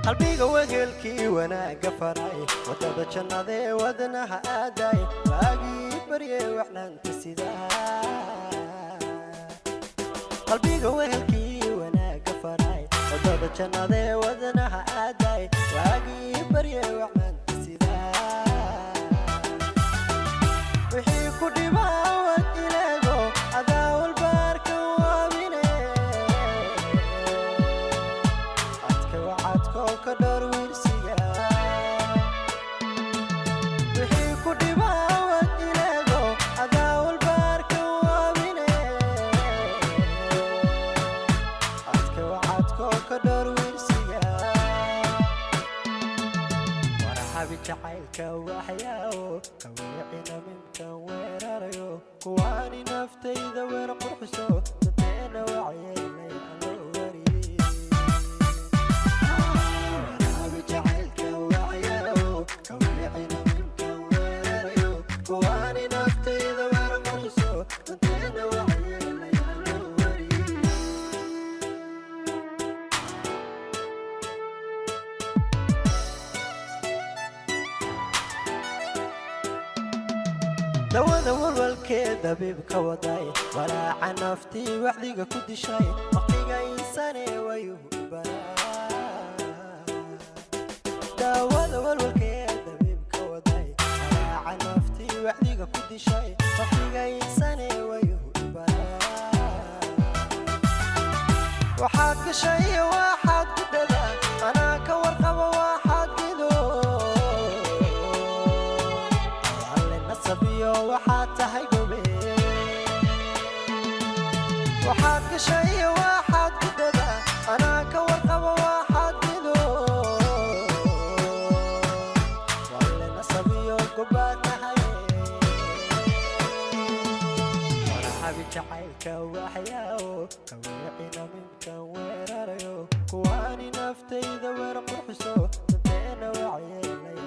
Qalbiga wegelkii wanaaga faray, wadada jannadee wadnaha aaday, waagii barye wacnaanta sidaa. Qalbiga wehelkii wanaaga faray, wadada jannadee wadnaha aaday, waagii barye wacnaanta sidaa. Wixii ku dhibaawad ileego adaa walbaarka waabine, adka wacadkoo ka dhowr wiirsiga. Wixii ku dhibaawad ileego adaa walbaarka waabine, adka wacadkoo ka dhowr wiirsiga. Warxabi jacaylka waxyaawo kaweecina minkan weerarayo, kuwaani naftayda weer qurxiso, dadeena wacyeelay aloo wariyey. Warxabi jacaylka waxyaawo kaweecina minkan weerarayo, kuwaani naftayda weer qurxiso, dadeena wacyeelay aloo wariyey. Dawada walwalkee dabiibka waday, walaaca naftii wacdiga ku dishay, waqtiga insane wayuhu baraa. Daawada walwalkee dabiibka waday, walaaca naftii wacdiga ku dishay, waqtiga insane wayuhu baraa. Waxaad gashay waxaad gudada, anaa ka warqaba waxaad gido, alle nasabiyo waxaad tahay gobe. Waxaad gashay waxaad gudada, anaa ka warqaba waxaad gido, alle nasabiyo gobaad tahay. Warxabi jacaylka waxyaawo kaweecina minkan weerarayo, kuwaani naftayda weer qurxiso, dadeena wacyeelay